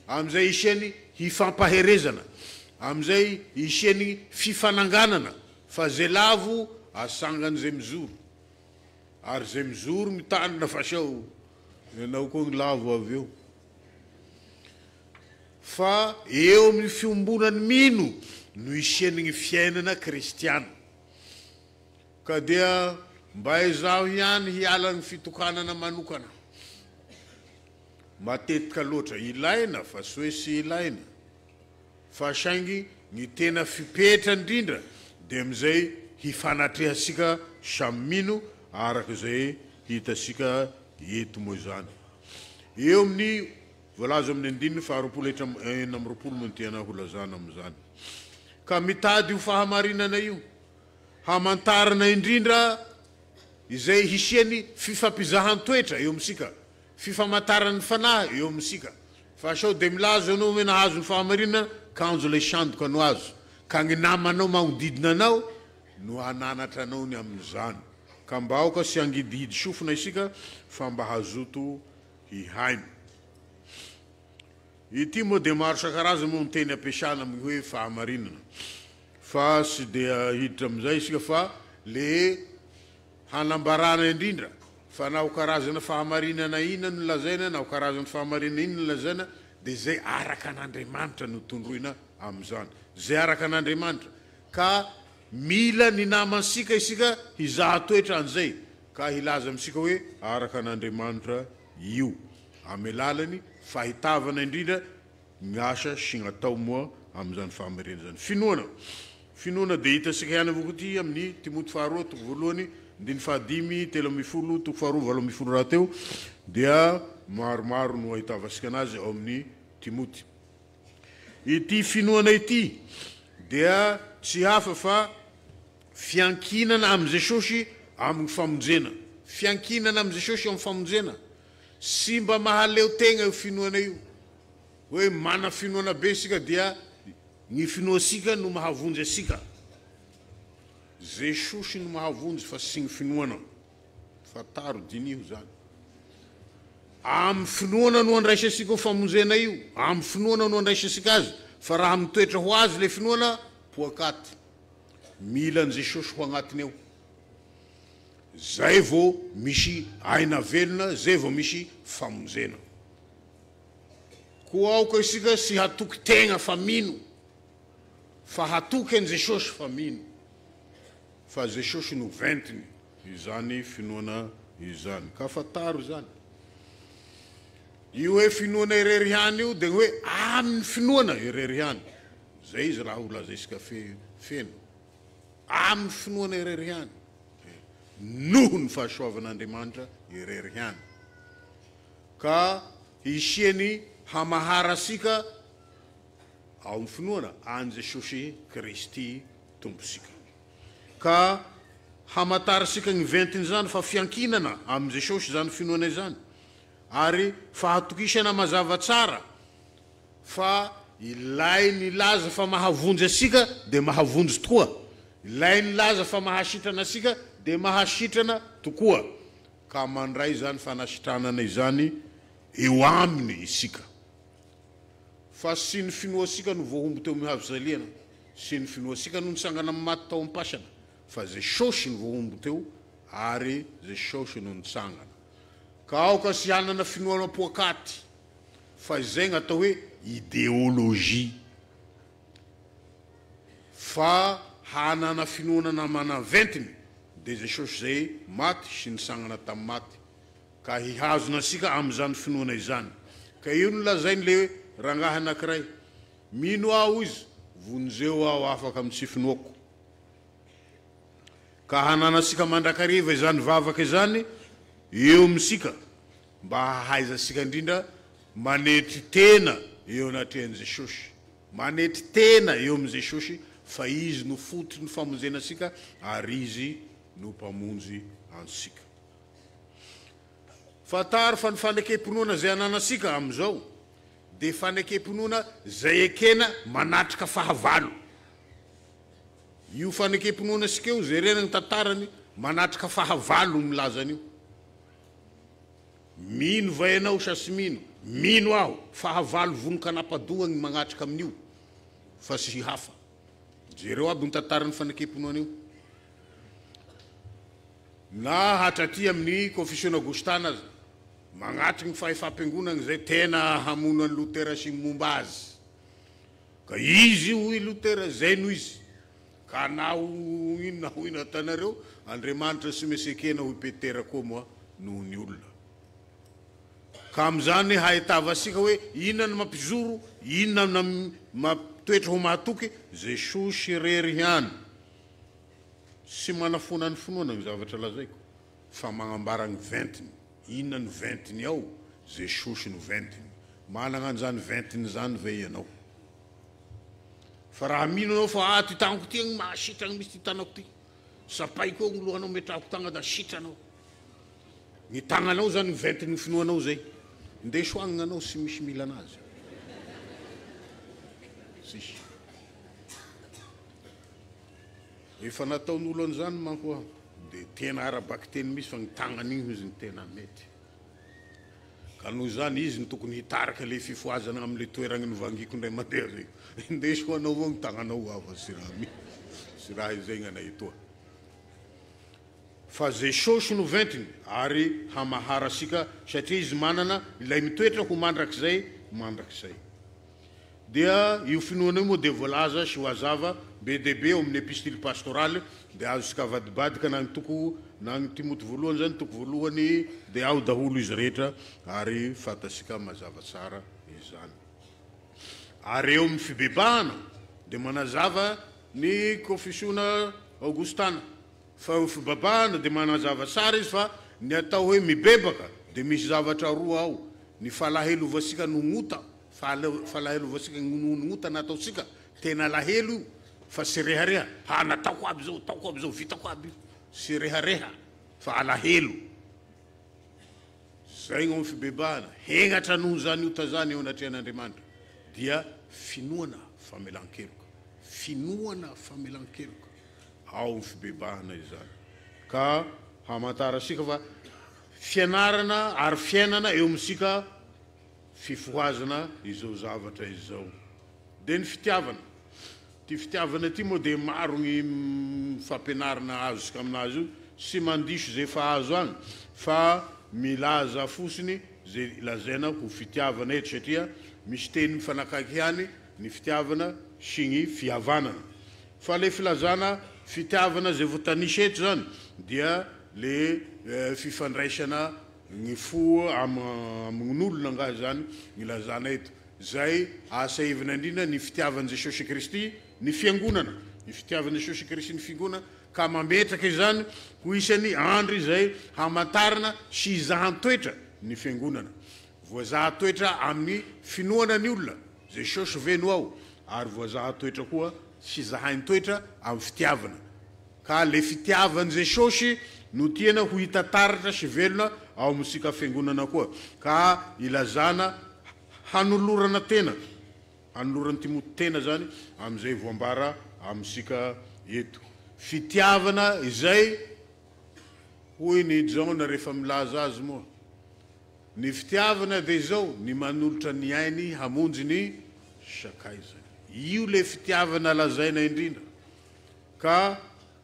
Amin'izay hisian'ny hifampaherezana, amin'izay hisian'ny fifananganana, fa ze lavo asangan'izay mijoro. Ary zay mijoro mitandrina fa sao ianao koa ny lavo avy eo. Fa eo amin'ny fiombonan'ny mino no hisian'ny fiainana kristiana. Ka dia mba ezaho ihany hiala ny fitokanana manokana. Matetika loatra. Ilaina fa tsy hoe tsy ilaina. Fa saingy ny tena fipetra indrindra dia amin'izay hifanatrehantsika samy mino araka izay hitantsika eto moa izany. Eo amin'ny voalaza amin'ny andininy faharoapolo hatramin'ny 26 moa no tiana holazana amin'izany. Ka mitady io fahamarinana io, hamantarana indrindra izay hisian'ny fifampizahan-toetra eo amintsika, fifamantaran'ny fanahy eo amintsika. Fa sao dia milaza ianao hoe nahazo ny fahamarinana, kanjo ilay sandoka no azo, ka ny namanao magnodidina anao no hananatra anao ny amin'izany. Ka mba aoka tsy hangidihidy sofina isika fa mba hazoto hihaino. Ity moa dia maro isan-karazany moa ny teny ampiasana amin'ny hoe fahamarinana. Fa tsy dia hiditra amin'izay isika fa le hanambarana indrindra fa na ho karazana fahamarinana inona no lazaina na ho karazana fahamarinana inona no lazaina dia izay araka an'Andriamanitra no tondroina amin'izany. Izay araka an'Andriamanitra. Ka mila ny namantsika isika hizaha toetra an'izay ka hilaza amintsika hoe araka an'Andriamanitra. io amin'ny alalan'ny fahitavana indrindra ny asa sy ny atao moa amin'izany fahamarena izany. Finoana. Finoana dia hitantsika ihany avao koa ity amin'ny Timoty faharoa toko voalohany andininy fahadimy 13 toko faharoa 18 rahateo dia maromaro no ahitavantsika anazy ao amin'ny Timoty. Ity finoana ity dia tsy hafa fa fiankinana amin'i Jesosy amin'ny famonjena. Fiankinana amin'i Jesosy amin'ny famonjena. Sy mba mahaleo tegna io finoana io. Hoe mana finoana be isika dia ny finoantsika no mahavonjy antsika. Jesosy no mahavonjy fa tsy ny finoana. Fantaro, diniho izany. Amin'ny finoana no andraisantsika io famonjena io. Amin'ny finoana no andraisantsika azy. Fa raha mitoetra ho azy ilay finoana, poakaty. Mila an'i Jesosy ho agnatiny ao. Zay vao misy aina velona, zay vao misy famonjena. Koa aoka isika tsy hatoky tegna fa mino, fa hatoky an'i Jesosy fa mino. Fa Jesosy no ventiny izany finoana izany. Ka fantaro izany. Io hoe finoana irery ihany io dia hoe amin'ny finoana irery ihany. Zay izy raha ho lazaisika feno. Amin'ny finoana irery ihany. Noho ny fahasoavan'Andriamanitra irery ihany. Ka hisiany hamaharasika ao amin'ny finoana an'i Jesosy Kristy Tompontsika. Ka hamantarintsika ny ventin'izany fa fiankinana amin'i Jesosy izany finoana izany, ary fahatokisana mazava tsara fa ilay nilaza fa mahavonjy antsika dia mahavonjy tokoa, ilay nilaza fa mahasitrana antsika dia mahasitrana tokoa, ka mandray izany fanasitranana izany eo aminy isika. Fa sy ny finoantsika no voahombo teo amin'ny hazofijaliana, sy ny finoantsika no nitsangana amin'ny maty tao am-pasana, fa Jesosy no voahombo teo, ary Jesosy no nitsangana. Ka aoka tsy hanana finoana poakaty, fa izay no atao hoe ideologie. Fa hanana finoana namana ventiny, dia Jesosy izay maty sy nitsangana tamin'ny maty. Ka hihazona antsika amin'izany finoana izany. Ka io no lazainy le rangahy anakiray, mino aho izy, vonjeo aho afaka amin'ny tsy finoako. Ka hananantsika mandrakariva izany vavaka izany eo amintsika mba hahaizantsika indrindra manetry tena eo anatrehan'i Jesosy. Manetry tena eo amin'i Jesosy fa Izy no fototry ny famonjena antsika ary Izy no Mpamonjy antsika. Fantaro fa ny fanekem-pinoana izay ananantsika amin'izao dia fanekem-pinoana izay ekena manatrika fahavalo. Io fanekem-pinoanantsika io, jerena ny tantarany, manatrika fahavalo no milaza an'io. Mino va ianao sa tsy mino? Mino aho, fahavalo vonon-kanapadoha ny magnatrika amin'io fa tsy hafa. Jereo aby ny tantaran'ny fanekem-pinoana io. Na hatraty amin'ny Confession Augustana aza, magnatry ny fahefam-piangonana izay tena hamono an'i Lotera sy ny momba azy. Ka izy hoy Lotera, izay no izy. Ka na ho inona ho inona ataonareo, Andriamanitra tsy maintsy ekena hoy Petera koa moa noho ny olona. Ka amin'izany hahitavasika hoe inona no mampijoro, inona no mampitoetra ho mahatoky, Jesosy irery ihany. Tsy manafoana ny finoana ny zavatra lazaiko fa magnambara ny ventiny. Inona no ventiny ao? Jesosy no ventiny. Managna an'izany ventiny izany ve ianao? Fa raha mino ianao fa ah ty tagnako ty agny mahasitragna mihitsy ty tagnako ty. Sapaiko eo ny lohanao metrahako tagna da sitrana aho. Ny tagnanao zany ny ventin'ny finoanao zay. Ndeso agny gnanao tsy misy mila anazy. Tsisy. Efa nataon'olo an'izany manko aho dia tena ara-bakiteny mihitsy fa ny tagnany igny hozy no tena mety. Ka noho izany izy no tokony hitarika le fifohazana amle toeragna nivangiko indray mandeha zay. Indeso anao avao ny tagnanao hava sy raha mi sy raha izay gnanay etoa. Fa Jesosy no ventiny ary hamahara asika satria izy manana ilay mitoetra ho mandrakizay mandrakizay. Dia io finoana io moa dia voalaza sy ho hazava Be dia be ao amin'ny epistily pastoraly dia azontsika avadibadika na ny toko na ny Timoty voalohany izany toko voalohany dia ao daholo izy rehetra ary fantatsika mazava tsara izany. Ary eo amin'ny fibebahana dia manazava ny kofisiona aogostana fa eo fibabahana dia manazava tsara izy fa ny atao hoe mibebaka dia misy zavatra roa ao, ny falahelovantsika noho ota, falahelovantsika noho ny ota nataontsika, tena alahelo io fa tsy rehareha, ha nataoko aby zao, ataoko aby zao, vitako aby io, tsy rehareha fa alahelo. Zay gny fibebahana, hegnatra noho zany ota zany eo anatrehan'Andriamanitra dia finoana famelan-keloka, finoana famelan-keloka ao amin'ny fibebahana izany. Ka hamantarantsika fa fianarana ary fiainana eo amintsika fifohazana izao zavatra izao. Dia ny fitiavana. Ity fitiavana ity moa dia maro ny fampianarana azontsika aminazy io, tsy mandiso izay efa azo any fa milaza fotsiny izay lazaina ho fitiavana eto satria misy teny mifanakaiky ihany ny fitiavana sy ny fihavanana. Fa le filazana fitiavana izay voatanisa eto izany dia le fifandraisana ny fo amin'olona angaha izany ny lazana eto. Izay ahasaivina indrindra ny fitiavan'i Jesosy Kristy ny Fiangonana, ny fitiavan'i Jesosy Kristy ny Fiangonana, ka mametraka izany ho isan'ny andry izay hamantarana sy hizahan-toetra ny Fiangonana. Voazaha toetra amin'ny finoana ny olona, Jesosy ve no ao? Ary voazaha toetra koa sy zahain-toetra amin'ny fitiavana. Ka le fitiavan'i Jesosy no tiana ho hita taratra sy velona ao amintsika Fiangonana koa, ka ilazana hanolorana tena, hanoloran'i Timoty tena zany amin'izay voambara amintsika eto. Fitiavana izay, hoy ny Jaona rehefa milaza azy moa, ny fitiavana dia izao, ny manolotra ny ainy hamonjy ny sakaizany. Io le fitiavana lazaina indrindra. Ka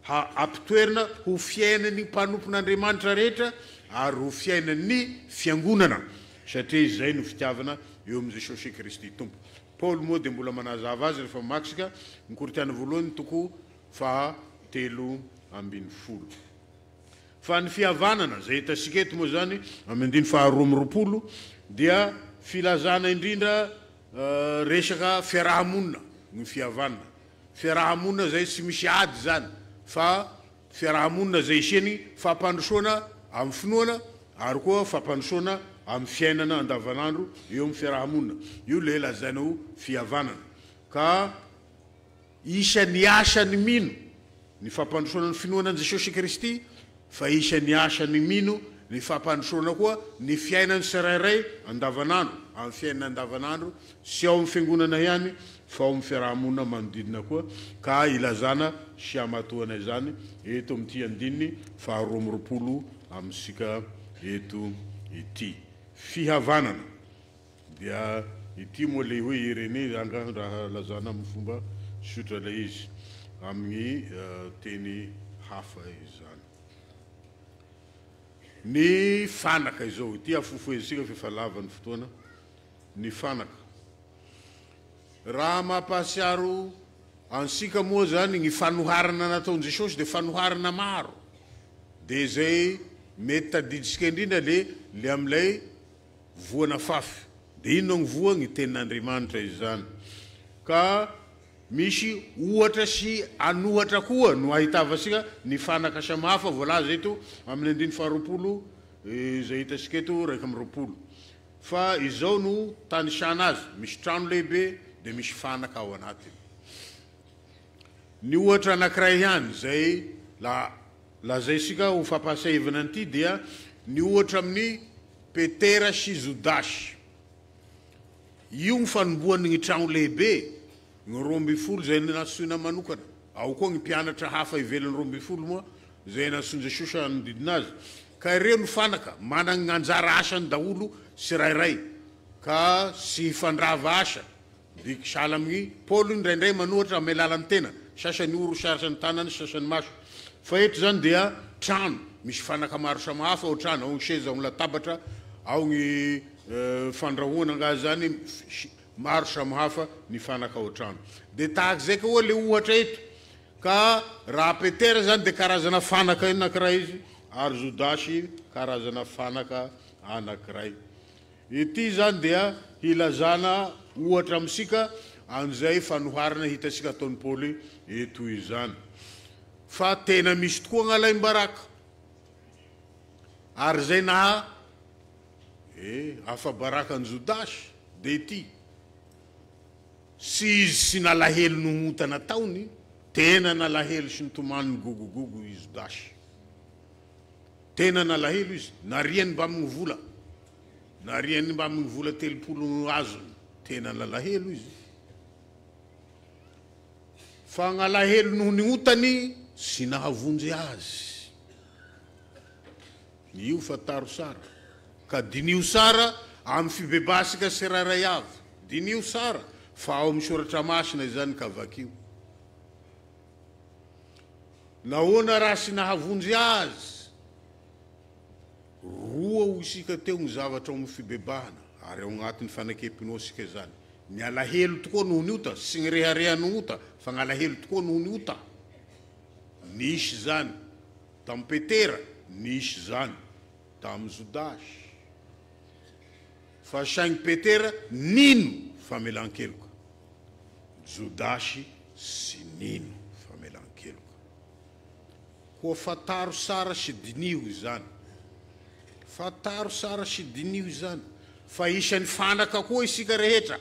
ha ampitoerina ho fiainan'ny mpanompon'Andriamanitra rehetra ary ho fiainan'ny fiangonana, satria izay no fitiavana eo amin'i Jesosy Kristy Tompo. Paoly moa dia mbola manazava azy rehefa mamaky ny Korintiana voalohany toko faha 13. Fa ny fihavanana, izay hitantsika eto moa izany amin'ny andininy faha 22, dia filazana indrindra resaka fiaraha-monina ny fihavanana. Fiaraha-monina izay tsy misy ady izany fa fiaraha-monina izay isian'ny fampandrosoana amin'ny finoana ary koa fampandrosoana amin'ny fiainana andavanandro eo amin'ny fiaraha-monina. Io ilay lazaina ho fihavanana. Ka isan'ny asan'ny mino ny fampandrosoana ny finoana an'i Jesosy Kristy fa isan'ny asan'ny mino ny fampandrosoana koa ny fiainan'ny tsirairay andavanandro, amin'ny fiainana andavanandro, tsy ao amin'ny fiangonana ihany fa ao amin'ny fiaraha-monina manodidina koa, ka ilazana sy hamatoana izany eto amin'ity andininy faha 22 amintsika eto ity. Fihavanana. Dia ity moa ilay hoe Irénée angaha raha lazana amin'ny fomba tsotra ilay izy, amin'ny teny hafa izany. Ny fanaka izao, ity afofohezintsika fa efa lava ny fotoana, ny fanaka. Raha mampahatsiaro antsika moa izany ny fanoharana nataon'i Jesosy dia fanoharana maro. Dia izay mety tadidintsika indrindra le le amin'ilay voa nafafy. Dia inona ny voa? Ny tenin'Andriamanitra izany. Ka misy ohatra sy an'ohatra koa no ahitavantsika ny fanaka samihafa voalaza eto amin'ny andininy faharoapolo izay hitantsika eto 21. Fa izao no tanisana azy, misy trano lehibe dia misy fanaka ao anatiny. Ny ohatra anankiray ihany izay la lazaintsika ho fampahatsiahivana an'ity dia ny ohatra amin'i Petera sy Jodasy. Io ny fanombohany ny trano lehibe, ny 12 izay nantsoina manokana. Ao koa ny mpianatra hafa ivelan'ny 12 moa izay nantsoin'i Jesosy hanodidina azy. Ka ireo no fanaka, manana ny anjara asany daholo tsirairay, ka tsy hifandrava asa. Dia sahala amin'i Paoly indraindray manohatra amin'ny alalan'ny tena, sasany oro, sasany tanana, sasany maso. Fa eto izany dia trano, misy fanaka maro samihafa ao an-trano, ao ny seza, ao ny latabatra, ao ny fandrahoana angaha izany, maro samihafa ny fanaka ao an-trano. Dia tahaka izay koa ilay ohatra eto. Ka raha Petera izany dia karazana fanaka anankiray izy, ary Jodasy karazana fanaka anankiray. Ity izany dia hilazana ohatra amintsika an'izay fanoharana hitantsika ataon'i Paoly eto izany. Fa tena misy tokoa ny alaim-baraka. Ary izay naha e afa-baraka an'i Jodasy dia ity, Sy izy sy nalahelo noho ota nataony, tena nalahelo sy nitomany nigogogogo i Jodasy. Tena nalahelo izy, nariany mbamin'ny vola, nariany mbamin'ny vola 30 azony, tena nalahelo izy. Fa nalahelo noho ny otany sy nahavonjy azy. Io fantaro sara. Ka diniho sara amin'ny fibebahasika tsirairay avy. Diniho sara fa ao amin'ny soratra masina izany ka vakio. Nahoana raha sy nahavonjy azy? Roa hoy isika teo ny zavatra ao amin'ny fibebahana ary ao agnatin'ny fanekem-pinoantsika izany. Ny alahelo tokoa noho ny ota, tsy ny rehareha noho ota, fa ny alahelo tokoa noho ny ota. Nisy izany tamin'i Petera, nisy izany tamin'i Jodasy. Fa saingy Petera nino famelan-keloka, Jodasy tsy nino famelan-keloka. Koa fantaro tsara sy diniho izany. Fantaro tsara sy diniho izany, fa isan'ny fanaka koa isika rehetra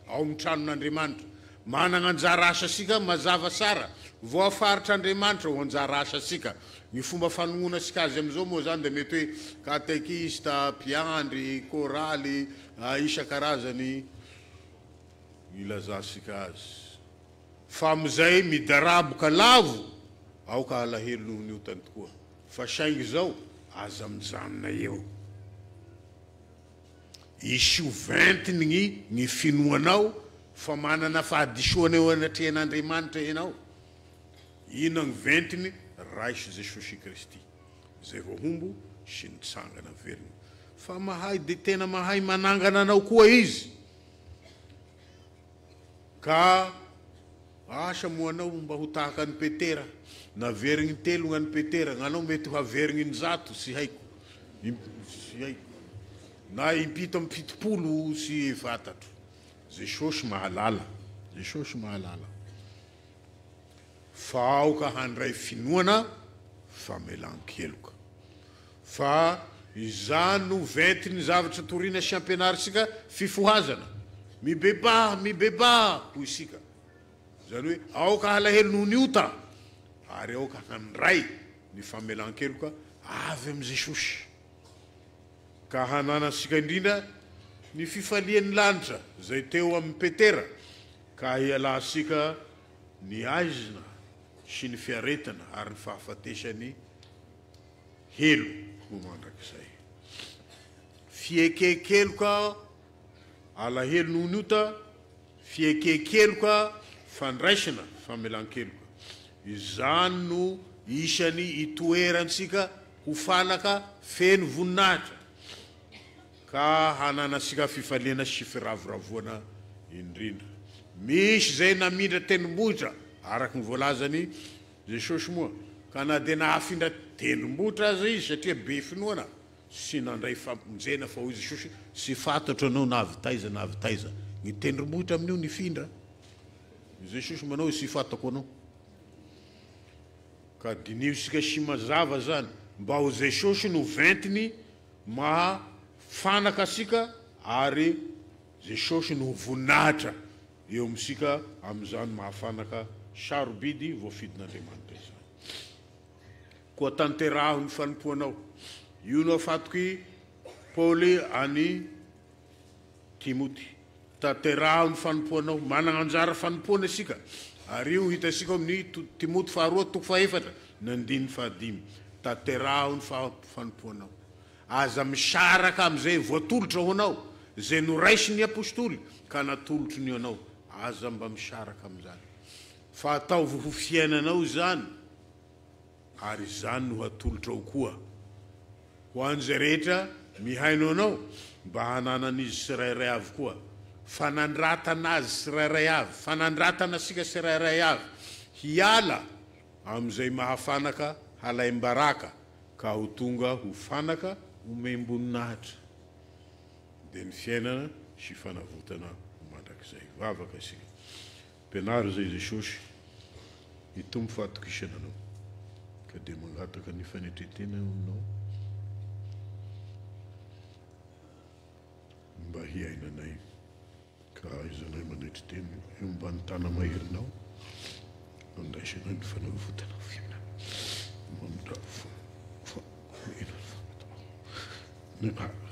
ao amin'ny tranon'Andriamanitra. Manana anjara asa isika mazava tsara, voafaritr'Andriamanitra ho anjara asantsika. Ny fomba fanononantsika azy amin'izao moa izany dia mety hoe katekista, mpiandry, kôraly, isan-karazany ilazantsika azy. Fa amin'izay midaraboka lavo, aoka halahelo noho ny otany tokoa. Fa saingy izao, aza mijanona eo. Isio ventiny ny ny finoanao fa manana fahadisoana eo anatrehan'Andriamanitra ianao. Inona ny ventiny? Raiso Jesosy Kristy, izay voahombo sy nitsangana velona. Fa mahay dia tena mahay manangana anao koa Izy. Ka asa moa anao mba ho tahaka an'i Petera, naverigny intelo gnan'i Petera, gnanao mety ho haverigny injato, tsy haiko, tsy haiko, na impito amby 70 tsy fantatro. Jesosy mahalala, Jesosy mahalala. Fa aoka handray finoana famelan-keloka. Fa izany no ventin'ny zavatra torina sy ampianarintsika, fifohazana. Mibebaha, mibebaha, hoy isika. Izany hoe aoka halahelo noho ny ota, ary aoka handray ny famelan-keloka avy amin'i Jesosy. Ka hananantsika indrindra ny fifalian'ny lanitra izay teo amin'i Petera, ka hialantsika ny aizina sy ny fiaretana ary ny fahafatesany helo ho mandrakizay. Fieken-keloka alahelo noho ny ota, fieken-keloka fandraisana famelan-keloka. Izany no isany itoerantsika ho fanaka feno voninahitra, ka hananantsika fifaliana sy firavoravoana indrindra. Misy izay namindra tendrombohitra, araka ny voalazan'i Jesosy moa, ka na dia nahafindra tendrombohitra aza izy satria be finoana sy nandray famonjena fa hoy Jesosy, tsy fantatro anao na avy taiza na avy taiza. Ny tendrombohitra amin'io nifindra. Jesosy manao hoe tsy fantako anao. Ka diniho isika sy mazava zany, mba ho Jesosy no ventiny maha fanaka antsika ary Jesosy no ho voninahitra eo amintsika amin'izany maha fanaka sarobidy voafidin'Andriamanitra izany. Koa tanteraho ny fanompoanao. Io no afatok'i Paoly an'i Timoty. Tanteraho ny fanompoanao. Manana anjara fanompoana isika, ary io hitantsika ao amin'ny Timoty faharoa toko fahaefatra ny andininy fahadimy. Tanteraho ny fanompoanao. Aza misaraka amin'izay voatolotra ho anao, izay noraisin'ny apostoly ka natolotro ny anao. Aza mba misaraka amin'izany. Fa ataovy ho fiainanao izany, ary izany no hatolotrao koa ho an'izay rehetra mihaino anao, mba hananan'izy tsirairay avy koa fanandratana azy tsirairay avy, fanandratana antsika tsirairay avy hiala. amin'izay maha-fanaka halaim-baraka ka ho tonga ho fanaka omem-boninahitra, dia ny fiainana sy fanavotana ho mandrakizay. Vavaka isika. Ampianaro izay Jesosy hitombo fahatokisana Anao, ka dia mangataka ny fanetren-tena eo Aminao mba hiainanay. Ka ahaizanay manetry tena eo ambany tana-maherinao, andraisanay ny fanavotana ho fiainana mamindra fo, fa omena ny fangatahana.